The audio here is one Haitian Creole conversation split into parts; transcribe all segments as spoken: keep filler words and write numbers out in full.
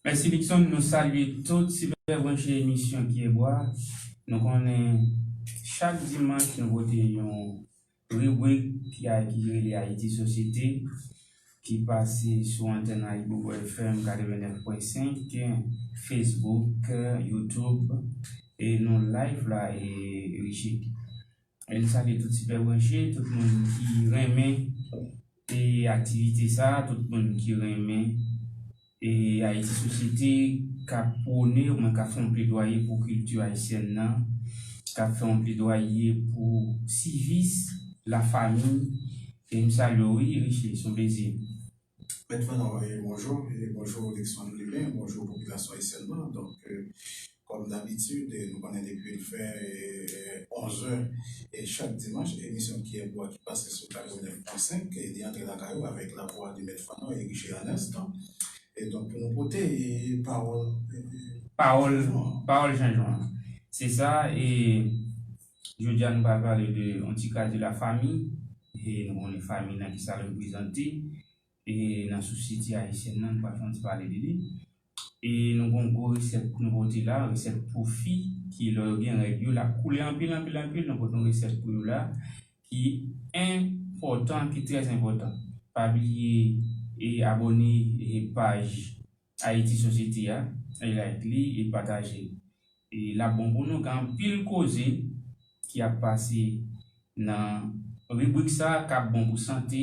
Mèsi Dickson, nou salye tout sipè branche emisyon Kyèbwa. Nou konnen chak dimanch nou pote yon ribrik ki a- ki rele Ayiti Sosyete, ki pase sou antèn Ayibobo F M katrevennnèf pwen senk, Facebook, YouTube, e nou live la, e Riche. E n salye tout sipè branche, tout moun ki renmen e aktivite sa, tout moun ki renmen e Ayiti Sosyete k ap pwone, oubyen k ap fè yon pledwaye pou kilti ayisyèn nan, k ap fè yon pledwaye pou sivis, lafanmi. E m salye w, wi, Riche, se yon plezi. Mèt Fernand, e bonjou, e bonjou Dickson Lubin, bonjou popilasyon ayisyèn nan. Donk, e, kòm dabitid, e nou konnen depi l fè, e, e, onz è, e chak dimanch, emisyon Kyèbwa ki pase sou katrevennnèf pwen senk, e li antre lakay ou avèk lavwa de Mèt Fernand e Riche Ernest. E donk, pou nou pote, e, pawòl, e, e, Pawòl, chanjman. Pawòl chanjman. Se sa, e jodi a nou pral pale de yon ti kras de lafanmi, e nou konnen fanmi nan ki sa l reprezante, e nan sosyete ayisyèn nan, nou pral fè yon ti pale de li. E nou gen yon gwo resèt pou nou pote la, resèt pou fi, ki lè yo gen règ yo, l ap koule anpil, anpil, anpil, nou pote yon resèt pou yo la, ki enpòtan, ki trè enpòtan. Pa bliye e abòne e paj Ayiti Sosyete a, e like li, e pataje. E l ap bon pou nou, gen anpil koze ki ap pase nan ribrik sa a k ap bon pou sante,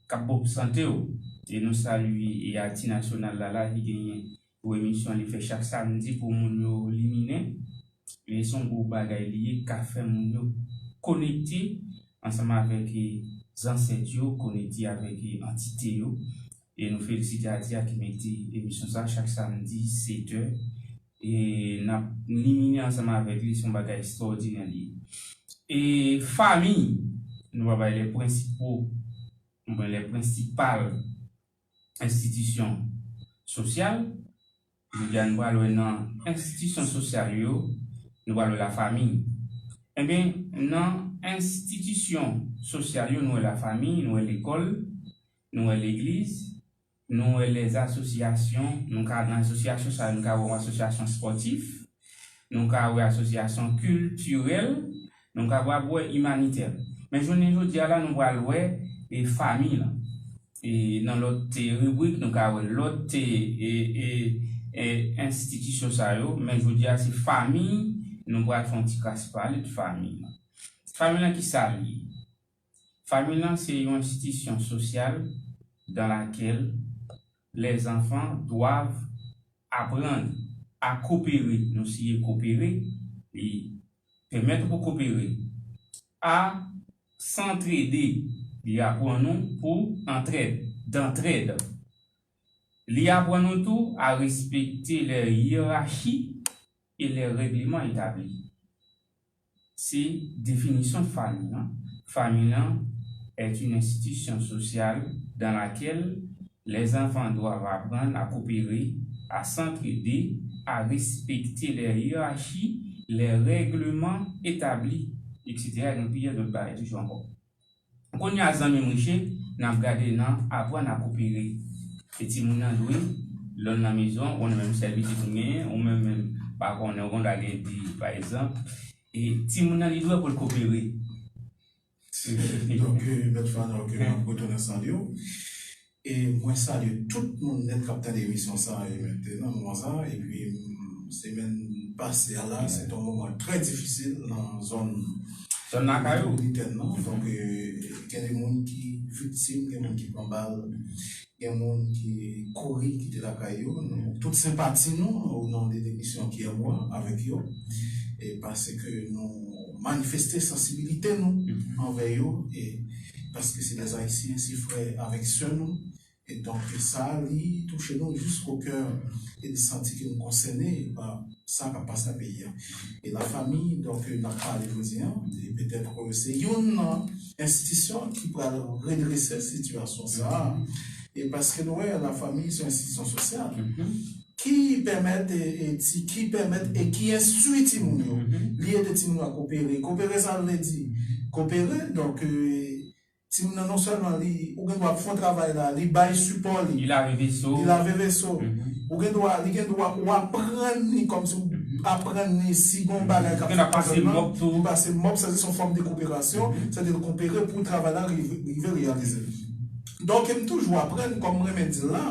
k ap bon pou sante w. E nou salye e Ayiti Nasyonal la, la ki genyen pou emisyon li fè chak samdi pou moun yo liminen. E se yon gwo bagay li ye, k ap fè moun yo konekte ansanm avèk, e, zansèt yo, konekte avèk, e, antite yo. E nou felisite Ayiti a ki mete emisyon sa chak samdi, sèt è. E n ap liminen ansanm avèk li, se yon bagay ekstwòdinè li ye. E fanmi, nou va bay les principaux, oubyen les principales institutions sociales. Jodi a, nou pral wè nan enstitisyon sosyal yo, nou pral wè lafanmi. Ebyen, nan enstitisyon sosyal yo, nou wè lafanmi, nou wè lekòl, nou wè legliz, nou wè les associations, nou ka nan asosyasyon sa, nou ka wè yon asosyasyon spòtif, nou ka wè asosyasyon kiltirèl, nou ka wè imanitè. Men jounen jodi a la, nou pral wè e fanmi lan. E nan lòt, e, ribrik, nou ka wè lòt, e, e, e, e, enstitisyon sa yo, men jodi a se fanmi, nou pral fè yon ti kras pale de fanmi lan. Fanmi lan ki sa l ye? Fanmi lan se yon enstitisyon sosyal dans laquelle les enfants doivent apprendre à coopérer. Nou siye coopérer, li pèmèt ou pou coopérer. À s'entraider, li aprann ou pou antrèd, d'entraide. Li aprann ou tou à respecter les hiérarchies et les règlements établis. Se definisyon fanmi lan. Fanmi lan est une institution sociale dans laquelle les enfants doivent apprendre à coopérer, à s'entraider, à respecter les hiérarchies, les règlements établis, et cetera. E gen plizyè lòt bagay toujou ankò. Kounye a, zanmi m Riche, n ap gade nan aprann a koopere. E timoun nan dwe, lè l nan mezon, ou menm sèl pitit ou genyen, ou menm, menm pa konnen, ou konn ta gen di, pa egzanp, e timoun nan li dwe pou l koopere. Donk, euh, Mèt Fana, ok, m ap retounen salye w. E mwen salye tout moun nèt k ap tande emisyon sa a, e mentnan, moman sa a, epi, mm, semèn pase a la, se te yon moman trè difisil nan zòn, zòn lakay ou, metwopolitèn nan. Donk, euh, gen de moun ki viktim, gen moun ki pran bal, gen moun ki kouri kite lakay yo. Nou, tout senpati nou, o non de emisyon Kyèbwa avèk yo. E paske nou manifeste sansibilite nou anvè yo, e paske se des Haïtiens, se frè avèk sè nou. E donk, sa, li touche nou jisko kè, e n santi ke nou konsène pa sa k ap pase nan peyi a. E lafanmi, donk, n ap pale jodi a, e petèt ke se youn nan enstitisyon ki pral redrese sitiyasyon sa a. E paske nou wè, lafanmi se yon enstitisyon sosyal ki pèmèt, e, e ti, ki pèmèt e ki enstwi timoun yo. Li ede timoun yo a koopere. Koopere, sa vle di koopere, donk, e, Timoun nan non sèlman li, ou gen dwa ap fè yon travay la, li bay sipò li. Li lave veso. Li lave veso. Mhm. Ou gen dwa, li gen dwa, ou aprann li kòmsi ou aprann li si gen yon bagay k ap fèt nan zòn nan, li pase mòp, sa se yon fòm de koperasyon, mhm, sètadi l kopere pou travay la rive, rive reyalize. Donk, m toujou aprann, kòm m renmen di l la,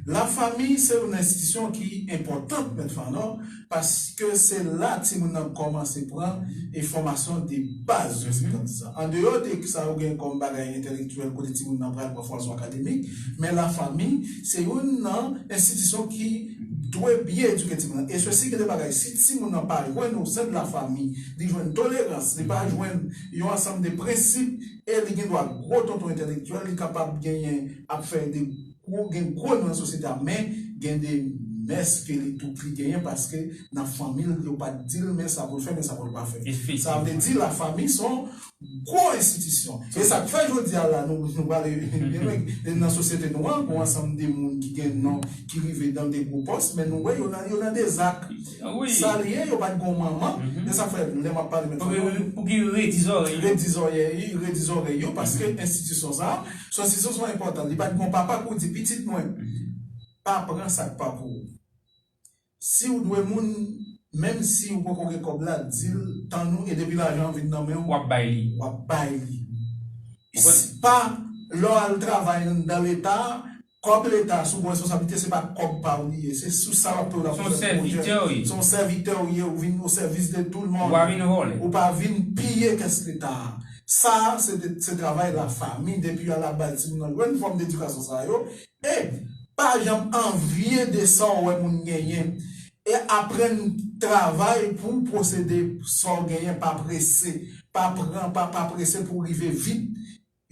lafanmi se yon enstitisyon ki enpòtan, Mèt Fanò, paske se la timoun nan kòmanse pran e fòmasyon de baz, yo se konn di sa. Andeyò de sa, ou gen kòm bagay entèlektyèl kote timoun nan pral pran fòmasyon akademik, men lafanmi se youn nan enstitisyon ki dwe byen edike timoun nan. E sesi gen de bagay, si timoun nan pa jwenn o sen de lafanmi, li jwenn tolerans, li pa jwenn yon ansanm de prensip, e li gen dwa gwo tonton entèlektyèl, li kapab genyen ap fè de gwo, gen gwo non nan sosyete a, men gen de mès ke li tout li genyen paske nan fanmi l, yo pa t di l men sa pou l fè, men sa pou l pa fè. Sa vle di lafanmi se yon gwo enstitisyon. E sa k fè jodi a la, nou, nou prale byen lwen nan sosyete nou an, gen yon ansanm de moun ki gen non, ki rive nan de gwo pòs, men nou wè yo nan, yo nan de zak. Wi. Sa l ye, yo pa t gen yon manman, men sa k fè lè m ap pale men pou ki redi zòrèy yo. Redi zòrèy, redi zòrèy yo, paske enstitisyon sa, se yon enstitisyon enpòtan. Li pa t gen yon papa pou di pitit mwen, pa pran sa k pa pou ou. Si w dwe moun, menm si w poko gen kòb la, di l, tann ou, e depi lajan an vin nan men w, w ap bay li. W ap bay li. Si pa, lè w al travay anndan Leta, kòb Leta, si w gen responsablite, se pa kòb pa w li ye, se sou sa w ap peye w la pou fè pwojè. Se yon sèvitè w ye, ou vin o sèvis de tout le monde. Ou pa vin vòlè. Ou pa vin piye kès Leta a. Sa, se de, se travay lafanmi, depi a la baz, timoun nan jwenn fòm de edikasyon sa yo, e pa janm anvye de sa w wè moun genyen. E aprann travay pou w posede sa w genyen, pa prese, pa pran, pa, pa prese pou w rive vit.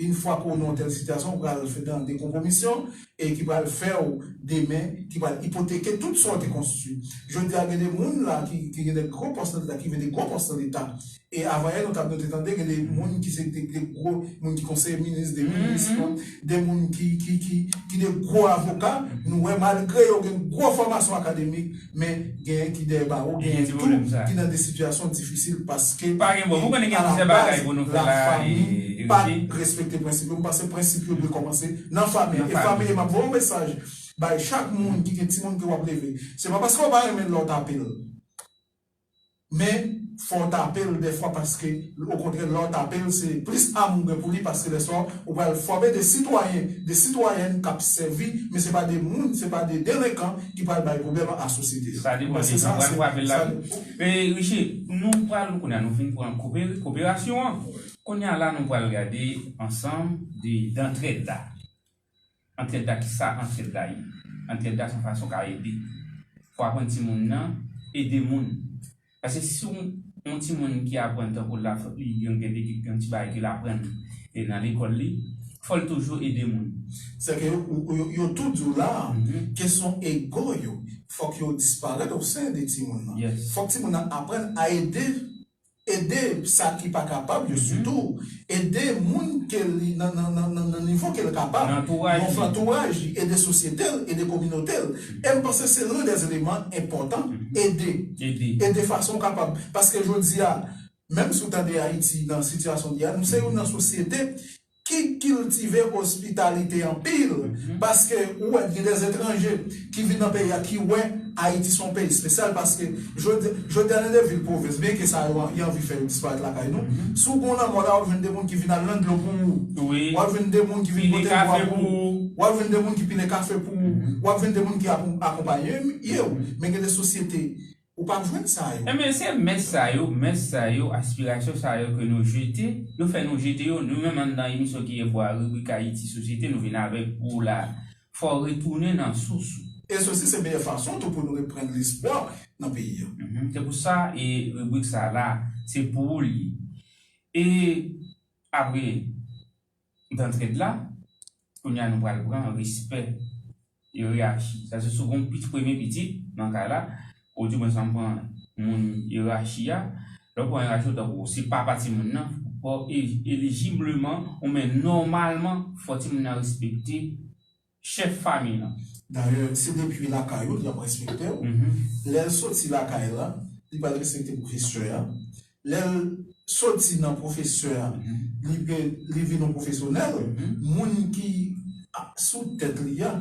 Yon fwa ke w nan yon tèl sitiyasyon, ou pral fè de, de konpwomisyon e ki pral fè w demen, ki pral ipoteke tout sa w te konstwi. Jodi a, gen de moun la ki, ki gen de gwo pòs nan Leta, ki vin de gwo pòs nan Leta. E avanyè nou t ap, nou te tande gen de moun ki se de, de gwo moun ki konseye minis, de minis, de moun ki, ki, ki, ki de gwo avoka. Nou wè malgre yo gen gwo fòmasyon akademik, men genyen ki dèyè bawo, genyen tou ki nan de sitiyasyon difisil paske a la baz lafanmi pa t respekte prensip yo. M panse prensip yo dwe kòmanse nan fanmi. E fanmi, e m ap voye yon mesaj bay chak moun ki gen timoun ke w ap leve. Se pa paske w pa renmen l lè w tape l. Men, fò w tape l dèfwa paske, okontrè, lè w tape l, se plis amou w gen pou li paske lè sa a, ou pral fòme de sitwayen, de sitwayèn k ap sèvi, men se pa de moun, se pa de delenkan ki pral bay pwoblèm a sosyete a. Sa depann de jan w pral frape l la wi. E, Riche, nou pral, kounye a nou fin pran kope-, koperasyon an. Kounye a la, nou pral gade ansanm de, dantrèd la. Antrèd la, kisa antrèd la ye? Antrèd la se yon fason w ka ede. Fò w aprann timoun nan ede moun. Paske si yon, yon timoun ki aprann tankou l la, fòk li gen, gen de, gen yon ti bagay ke l aprann e nan lekòl li, fò l toujou ede moun. Sèke yo, yo, yo tou di w la, kesyon ego yo, fòk yo disparèt o sen de timoun nan. Fòk timoun nan aprann a ede ede sa ki pa kapab yo, sitou ede moun ke li nan, nan, nan, nan, nan nivo ke l kapab, nan antouraj li, ede sosyete l, ede kominote l. E m panse se l'un des éléments importants, ede. Ede fason w kapab. Paske jodi a, menm si w tande Ayiti nan sitiyasyon li a, nou se youn nan sosyete ki kiltive ospitalite anpil, paske ou wè gen de etranje ki vin nan peyi a ki wè Ayiti se yon peyi espesyal, paske jodi, jodi a nan de vil pwovens, byenke sa yo, y anvi fè yo disparèt lakay nou, si w gen yon lanmò la, w ap jwenn de moun ki vin al nan dlo pou ou, w ap jwenn de moun ki vin pote bwa pou ou, w ap jwenn de moun ki pile kafe pou ou, w ap jwenn de moun ki akonpaye w, men gen de sosyete ou p ap jwenn sa yo. Ebyen, se mès sa yo, mès sa yo, aspirasyon sa yo ke nou jete, yo fè nou jete yo. Nou menm anndan emisyon ki ye bwa, ribrik Ayiti Sosyete, nou vin avèk ou la. Fò w retounen nan sous ou. E sesi se meyè fason tou pou nou reprann lespwa nan peyi a. Se pou sa, e ribrik sa la, se pou ou li ye. E apre, dantrèd la, kounye a nou pral pran respè, yerachi. Sa se si w gen yon pit-, premye pitit, nan ka la, ou di mwen sa m pran moun yerachi a, lè w pran yerachi, ou tankou se papa timoun nan, fò e-, elijibleman, ou men nòmalman, fò timoun nan respekte chèf fanmi an. Dayè, se depi lakay ou, li ap respekte w. Lè l soti lakay la, li pral respekte pwofesè a. Lè l soti nan pwofesè a, li gen, li vin yon pwofesyonèl, moun ki a- sou tèt li a,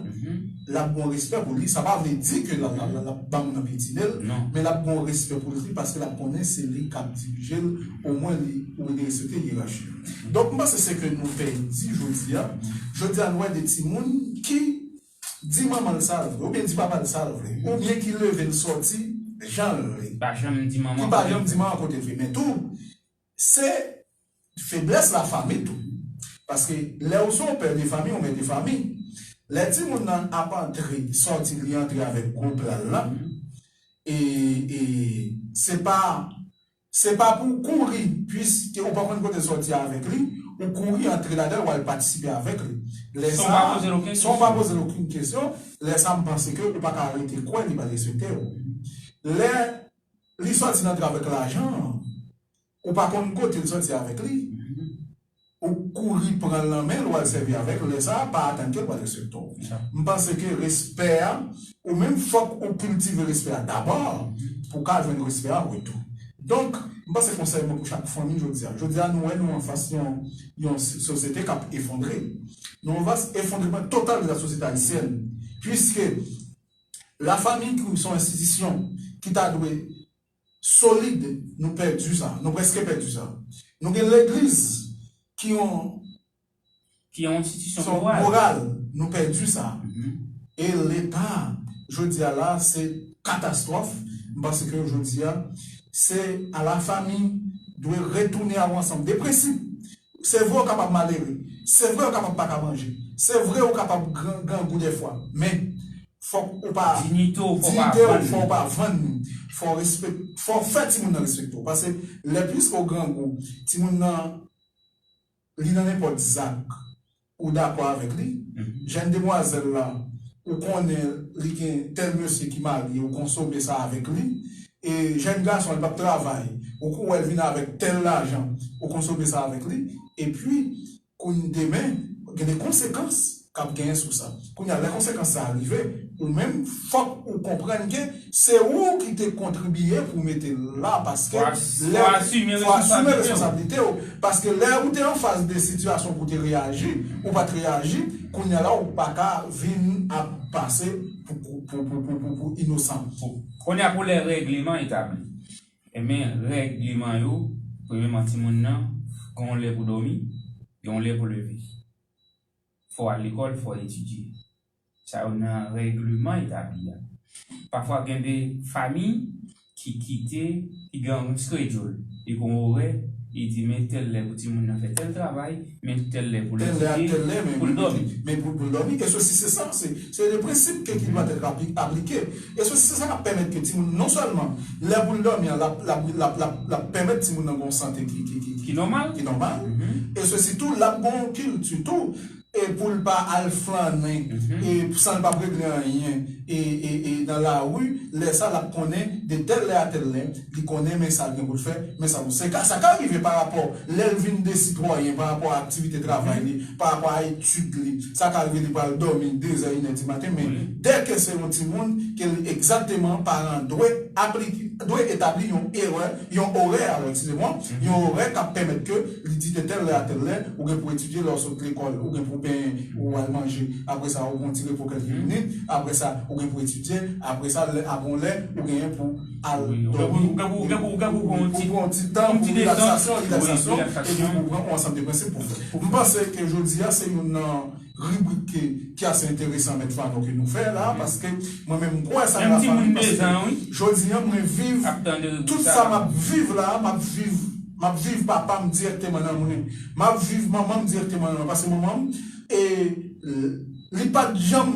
l ap gen yon respè pou li. Sa pa vle di ke l ap, l ap, l ap ba moun nan pyetine l, men l ap gen yon respè pou li paske l ap konnen se li k ap dirije l, omwen li, ou li respekte yerachi. Donk, m panse se ke nou pèdi jodi a. Jodi a, nou wè de timoun ki di manman l sa l vle, oubyen di papa l sa l vle, oubyen ki leve l sòti jan l vle. Pa janm di manman Ki pa kote l janm di vle. Manman kote l vle. Men tou, se feblès lafanmi tou. Paske lè ou se yon pè de fanmi, yon mè de fanmi, lè timoun nan ap antre, sòti, li antre avèk gwo pla l la, e, e se pa, se pa pou w kouri, piske ou pa konn kote l sòti avèk li, ou kouri antre ladan l, w al patisipe avèk li. Lè San w sa, pa poze l okenn san w pa kesyon. Poze l okenn kesyon, lè sa, m panse ke ou pa ka rete kwè li pa respekte w. Lè li sòti nan travay avèk lajan an, ou pa konn kote l sòti avèk li. Ou kouri pran l nan men l, w al sèvi avèk l, lè sa a, pa atann ke l pral respekte w. M panse ke respè a, ou menm fòk ou kiltive respè a dabò pou w ka jwenn respè a an retou. Donk, m panse konsèy mwen pou chak fanmi jodi a. Jodi a, nou wè nou anfas yon, yon sosyete k ap efondre. Nou anfas efondreman total de la sosyete ayisyèn. Piske lafanmi ki se yon enstitisyon ki ta dwe solid, nou pèdi sa, nou prèske pèdi sa. Nou gen legliz ki yon Ki yon enstitisyon se yon moral. Moral, nou pèdi sa. E Leta, jodi a la, se katastwòf. M panse ke jodi a, se a lafanmi dwe retounen a yon ansanm de prensip. Se vre ou kapab malere. Se vre ou kapab pa ka manje. Se vre ou kapab gran, grangou dèfwa. Men, fòk ou pa Diyite w, fò w pa diyite w, vann fò li. W pa vann li. Fò w respek-, fò w fè timoun nan respekte w. Paske lè piske w grangou, timoun nan, li nan nenpòt zak, ou dakò avèk li. Jèn demwazèl la, ou konnen li gen tèl mesye ki marye, ou konsome sa avèk li. E jèn gason, li p ap travay, ou kou wè l vin avèk tèl lajan, ou konsome sa avèk li. Epi, kounye demen, gen de konsekans k ap genyen sou sa. Kounye a, lè konsekans sa a rive, ou menm, fòk ou konprann ke se ou ki te kontribiye pou mete l la, paske Fò as-, lè fò asime fò asime responsablite w. Responsablite w, paske lè ou te anfas de sitiyasyon pou w te reyaji, ou pa t reyaji, kounye a la, ou pa ka vin ap pase pou, pou, pou inosan. Kounye a, pou lè règleman etabli. Ebyen, règleman yo, premyèman, timoun nan, gen yon lè pou dòmi, gen yon lè pou leve. Fò w al lekòl, fò w etidye. Sa yo nan règleman etabli a. Pafwa gen de fanmi ki kite, ki gen yon schedule. Li gen yon orè, li di men tèl lè pou timoun nan fè tèl travay, men tèl lè pou l Tèl lè a etidye, tèl lè, men pou l wi, dòmi. Men pou, pou l dòmi. E sesi, se sa, se, se le prensip ke, ki dwa èt apli-, aplike. E sesi, se sa k ap pèmèt ke timoun, non sèlman, lè pou l dòmi an, l ap, l ap, l ap, l ap, l ap pèmèt timoun nan gen yon sante ki, ki, ki, Ki nòmal. Ki nòmal. E sesi tou, l ap gen yon kilti tou, e pou l pa al flannen, e san l p ap regle anyen, e, e, e nan lari, lè sa l ap konnen de tèl lè a tèl lè, li konnen men sa l gen pou l fè, men sa pou l. Se ka, sa ka rive pa rapò lè l vin de sitwayen, pa rapò a aktivite travay li, pa rapò a etid li. Sa ka rive li pral dòmi de zè, inè di maten, men dèke se yon timoun ke li egzakteman paran dwe aplike, dwe etabli yon erè, yon orè, alò, eskize mwen, yon orè k ap pèmèt ke li di de tèl lè a tèl lè, ou gen pou etidye lè w sot lekòl, ou gen pou benyen, ou al manje, apre sa, ou gen yon ti repo kèlke minit, apre sa, ou gen pou etidye, apre sa, lè, apre yon lè, ou genyen pou al Wi, ou gen pou, dòmi, ou gen pou, ou gen pou, ou gen pou pran yon ti, pou pran yon ti tan, yon ti pou detant, relaksasyon, wi, relaksasyon, epi relaksasyon. Pou pran yon ansanm de prensip pou fè. M panse ke jodi a, se youn nan ribrik ki, ki ase enteresan, Mèt Fanon, ke nou fè la, paske mwen menm, m kwè sa nan fanmi, paske jodi a, mwen viv, tout sa m ap viv la, m ap viv, m ap viv papa m dirèkteman nan mwen. M ap viv manman m dirèkteman nan mwen, paske manman m, e, li pa t janm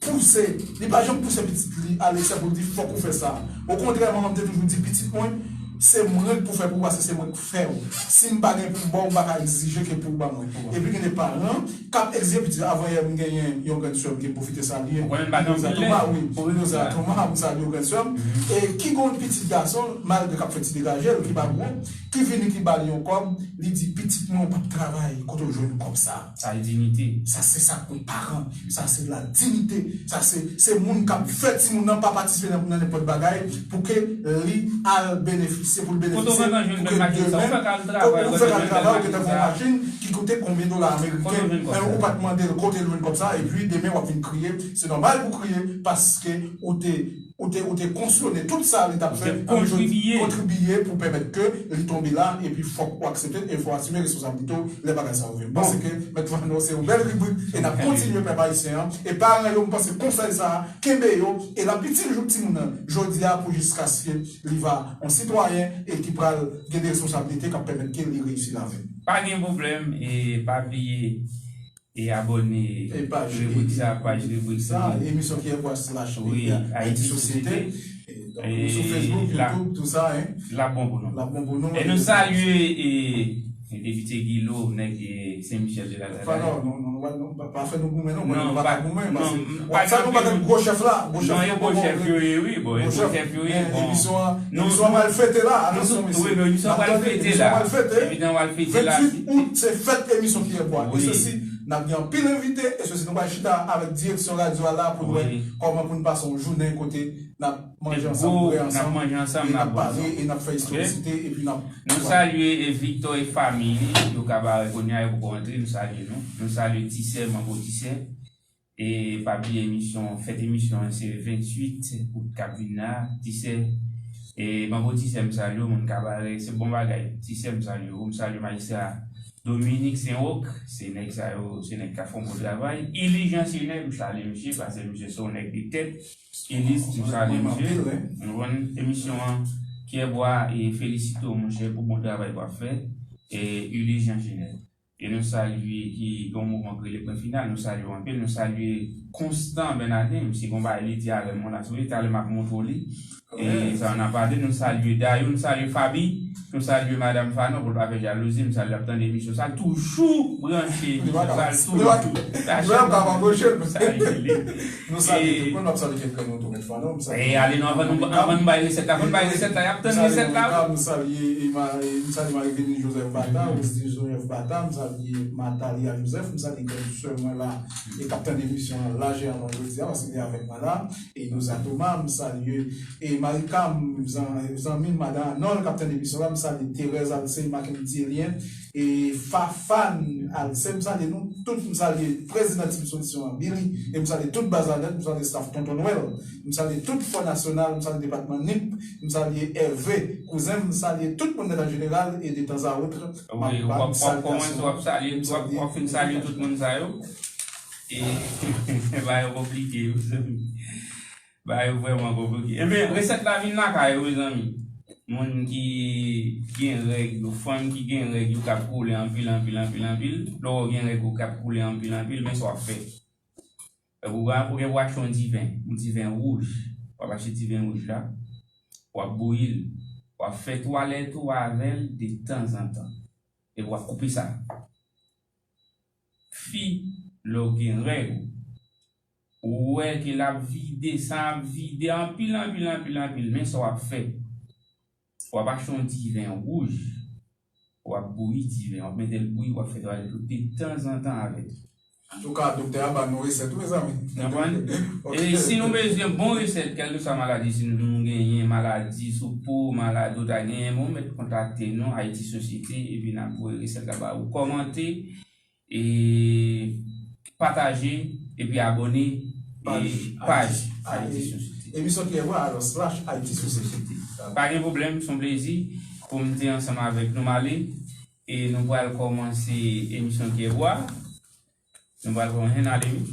pouse, li pa janm pouse pitit li a leksè pou l di, "Fòk ou fè sa." Okontrè, manman m te toujou di, "Pitit mwen, se mwen k pou fè pou ou, paske se mwen k fè w. Si m pa gen pou m ba w, m pa ka egzije ke pou w ba mwen." Epi gen de paran k ap egzije pitit yo. Avan yè, m genyen yon grann sè m ke m pwofite salye, Rosa Thomas, wi, Rosa Thomas, m salye w, grann sè m, e ki gen yon pitit gason, malgre k ap fè ti degaje l, ki pa gwo, ki vini, ki ba li yon kòb, li di, "Pitit mwen, ou p ap travay, kote w jwenn kòb sa a?" Sa se diyite. Sa se sa k pou paran. Sa se la diyite. Sa se, se moun k ap fè timoun nan pa patisipe nan, nan nenpòt bagay pou ke li al benefisye. Se pou l benefisye, pou ke demen, ou fè kal travay, ou gentan fè yon machin ki koute konbyen dola ameriken, men ou pa t mande l kote l jwenn kòb sa, epi demen w ap vin kriye. Se nòmal pou w kriye, paske ou te, ou te, ou te kosyone tout sa li t ap fè, kontribiye pou pèmèt ke li tonbe la, epi fòk ou aksepte, e fò w asime responsablite w lè bagay sa rive. M panse ke Mèt Fano se yon bèl ribrik, e n ap kontinye pèp ayisyen an, e paran yo, m panse konsèy sa a, kenbe yo, e l ap itil jou timoun nan, jodi a pou jiskaske li va yon sitwayen e ki pral gen de responsablite k ap pèmèt ke li reyisi lavi l. Pa gen pwoblèm, e pa bliye e abòne ribrik sa, paj ribrik sa. Emisyon ki e kwa slash Ayiti Sosyete. Donk, nou sou Facebook, YouTube, tout sa, hein. L ap bon pou nou. L ap bon pou nou. E nou salye e, e depite Guilo, nèg e Sen Michèl de la Gradayè. Non, non, non, non, pa, pa fè nou goumen, non. Non, nou pa ka goumen, paske WhatsApp nou pa gen gwo chèf la. Gwo chèf yo, gwo chèf yo ye, wi, bon, e gwo chèf yo ye, bon. Emisyon an, emisyon an pral fete la, atansyon, mesye. Wi, men emisyon an pral fete la. Emisyon an pral fete. Evidemment, pral fete la. Venntuit out, se fèt emisyon ki e bwa. E sesi, n ap gen anpil envite, e sesi, nou pral chita avèk direksyon radyo a la pou nou wè kòman pou nou pase yon jounen kote n ap manje ansanm, bwè ansanm, n ap pale, e n ap fè istorisite, epi n ap... Nou salye e Victor e fanmi li, yo ka bare kounye a, yo poko rantre, nou salye nou. Nou salye Tisè, Manbo Tisè. E pa bliye emisyon, fèt emisyon an se venntuit out k ap vin la, Tisè. E Manbo Tisè, m salye w, moun Kabare, se bon bagay. Tisè, m salye w, m salye majistra Dominique Saint-Roch, se nèg sa yo, se nèg k ap fè yon bon travay. Ili Jean Sinè, m salye misye, paske misye se yon nèg de tèt. Ilis, m salye misye. Nou konn emisyon an, Pyè Bwa, e felisite w, monchè, pou bon travay w ap fè. E Ulysse Jean Genève. E nou salye ki gen yon mouvman k rele Pwen Final, nou salye w anpil, nou salye Constant Bernardin, misye gen yon bagay li di avè m, mwen la sou li, talè m ap montre w li. E sa n ap pale, nou salye Dayou, nou salye Faby, nou salye Madam Fanon, pou l pa fè jalouzi, m salye l ap tande emisyon sa, l toujou branche emisyon sa, l toujou. Sa chèf, nou salye li. Nou salye tout moun, n ap salye kèk grenn oto mèt Fanon, m salye... E ale non, anvan nou, anvan nou bay resèt la, anvan nou bay resèt la, y ap tann resèt la. M salye, e ma-, e m salye Marie Vénus Joseph Bata, Westy Joseph Bata, m salye Matalia Joseph, m salye grann sè mwen la, e k ap tande emisyon an la, jè an jodi a, paske li avèk mwen la, e Inosa Thomas, m salye, e Marika, m, zan-, zanmi m, madan Anòl, k ap tande emisyon la, m salye Thérèse Alcé, Mackendy Elien, e Fafane Alcé, m salye nou tout, m salye prezidan Team Solisyon an, Billy, e m salye tout baz la nèt, m salye staff Tonton Nwèl, m salye tout Fò Nasyonal, m salye depatman Nip, m salye Hervé, kouzen m, m salye tout moun nèt an jeneral, e de tan a wot, m ap ba nou salyasyon. Wi, w ap, w ap kòmanse, w ap salye, w ap, w ap fin salye tout moun sa yo. E, bagay yo konplike, wi, zanmi. Bagay yo vrèman konplike. Ebyen, resèt la vin lakay ou, mezanmi. Moun ki gen règ yo, fanm ki gen règ yo k ap koule anpil, anpil, anpil, anpil. Lè w gen règ ou k ap koule anpil, anpil, men sa w ap fè. Ou gen pou w achte yon diven, yon diven wouj. W ap achte diven wouj la, w ap bouyi l, w ap fè twalèt ou avè l de tanzantan. Epi w ap koupe sa. Fi, lè w gen règ ou, ou wè ke l ap vide, san ap vide anpil, anpil, anpil, anpil, men sa w ap fè. W ap achte yon diven wouj, w ap bouyi diven, w ap mete l bouyi, w ap fè twalèt ou de tanzantan avè l. Antouka, doktè a ba nou resèt, wi, mezanmi. Konprann? E si nou bezwen bon resèt, kèlkeswa maladi, si nou genyen maladi sou po, maladi ou ta genyen, bon, mèt kontakte nou, Ayiti Sosyete, epi n ap voye resèt la ba ou. Kòmante, e pataje, epi abòne, e paj Ayiti Sosyete. Emisyon ki e bwa, alò, slash Ayiti Sosyete. Pa gen pwoblèm, se yon plezi pou m te ansanm avèk nou, m ale, e nou pral kòmanse emisyon ki e bwa. Nou pral kòmanse, n ale, wi.